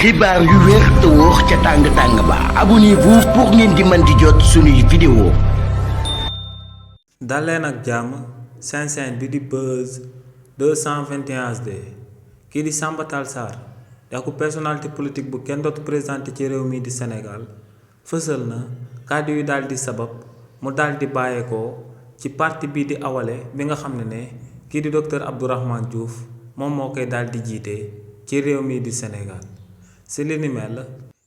xibaar yu wér te wóor ca tàng ba abonnez-vous pour ngeen di mën di jot suñuy vidéo. daleen ak jàmm seen bi di Buzz 221 HD kii di Samba Tall Sarr di personnalité politique bu kenn dootu présenté ci réew mi di Sénégal fësal na kàddu yu daal di sabab mu daal di bàyyeekoo ci parti bii di Awalé bi nga xam ne kii di docteur Abdourahmane Diouf moom moo koy daal di jiite ci réew mi di Sénégal. si li ni mel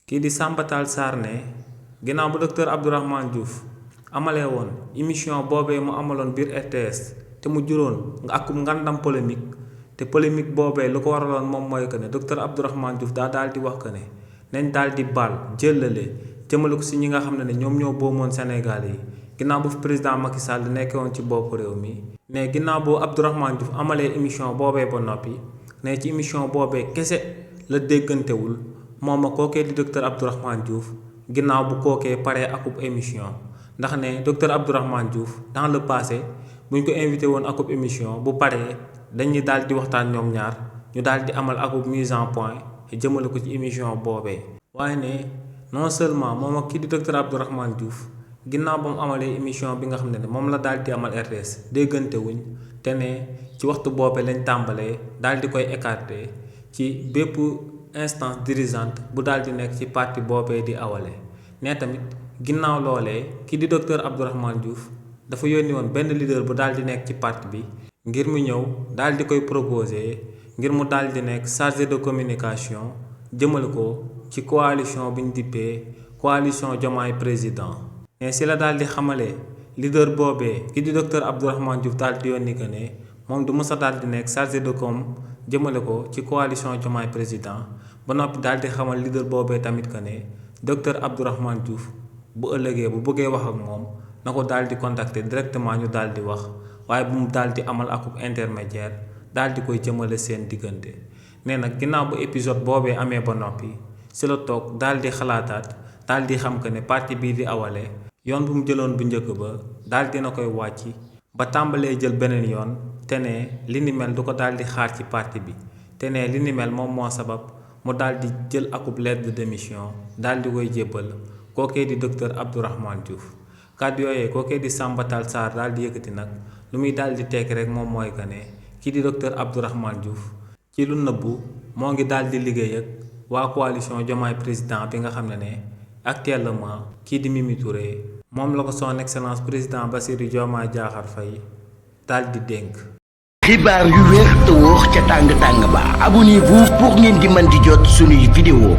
kii di Samba Tall Sarr ne ginnaaw bu docteur Abdourahmane Diouf amalee woon émission boobee mu amaloon biir RTS te mu juróon nga akum ngandam polémique te polémique boobee lu ko waraloon moom mooy que ne docteur Abdourahmane Diouf daa daal di wax que ne nañ daal di baal jëllale jëmale ko si ñi nga xam ne ñoom ñoo boomoon Sénégal yi ginnaaw bu fi président Macky Sall nekkee woon ci bopp réew mi. ne ginnaaw boo Abdourahmane Diouf amalee émission boobee ba noppi ne ci émission boobee kese la déggantewul moom ak kookee di docteur Abdourahmane Diouf ginnaaw bu kookee paree akub émission ndax ne docteur Abdourahmane Diouf dans le passé buñ ko invité woon akub émission bu paree dañuy daal di waxtaan ñoom ñaar ñu daal di amal akub mise en point jëmale ko ci émission boobee. waaye ne non seulement moom ak kii di docteur Abdourahmane Diouf ginnaaw ba mu amalee émission bi nga xam ne moom la daal di amal RTS déggante wuñ te ne ci waxtu boobee lañ tàmbalee daal di koy écarté ci bépp instance dirigeante bu daal di nekk ci parti boobee di Awalé ne tamit ginnaaw loolee kii di docteur Abdourahmane Diouf dafa yónni woon benn leader bu daal di nekk ci parti bi ngir mu ñëw daal di koy proposé ngir mu daal di nekk chargé de communication jëmale ko ci coalition bi ñu dippee coalition Diomaye président. mais si la daal di xamalee leader boobee kii di docteur Abdourahmane Diouf daal di yónni que ne moom du mës a daal di nekk chargé de com jëmale ko ci coalition Diomaye président ba noppi daal di xamal leader boobee tamit que ne docteur Abdourahmane Diouf bu ëllëgee bu bëggee wax ak moom na ko daal di contacter directement ñu daal di wax waaye bu mu daal di amal akub intermédiaire daal di koy jëmale seen diggante. nee nag ginnaaw bu épisode boobee amee ba noppi si la toog daal di xalaataat daal di xam que ne parti bii di Awalé yoon bu mu jëloon bu njëkk ba daal dina koy wàcc ba tàmbalee jël beneen yoon te ne li ni mel du ko daal di xaar ci parti bi te ne li ni mel moom moo sabab mu daal di jël akub lettre de démission daal di koy jébbal kookee di docteur Abdourahmane Diouf. kàddu yooyee kookee di Samba Tall Sarr daal di yëkkati nag lu muy daal di tekki rek moom mooy que ne kii di docteur Abdourahmane Diouf ci lu nëbbu moo ngi daal di liggéey ak waa coalition Diomaye président bi nga xam ne actuellement kii di Mimi Touré moom la ko son excellence président Bassirou Diomaye Diakhar Faye daal di dénk. xibaar yu wér te wóor ca tàng ba abonnez-vous pour ngeen di mën di jot suñuy vidéo.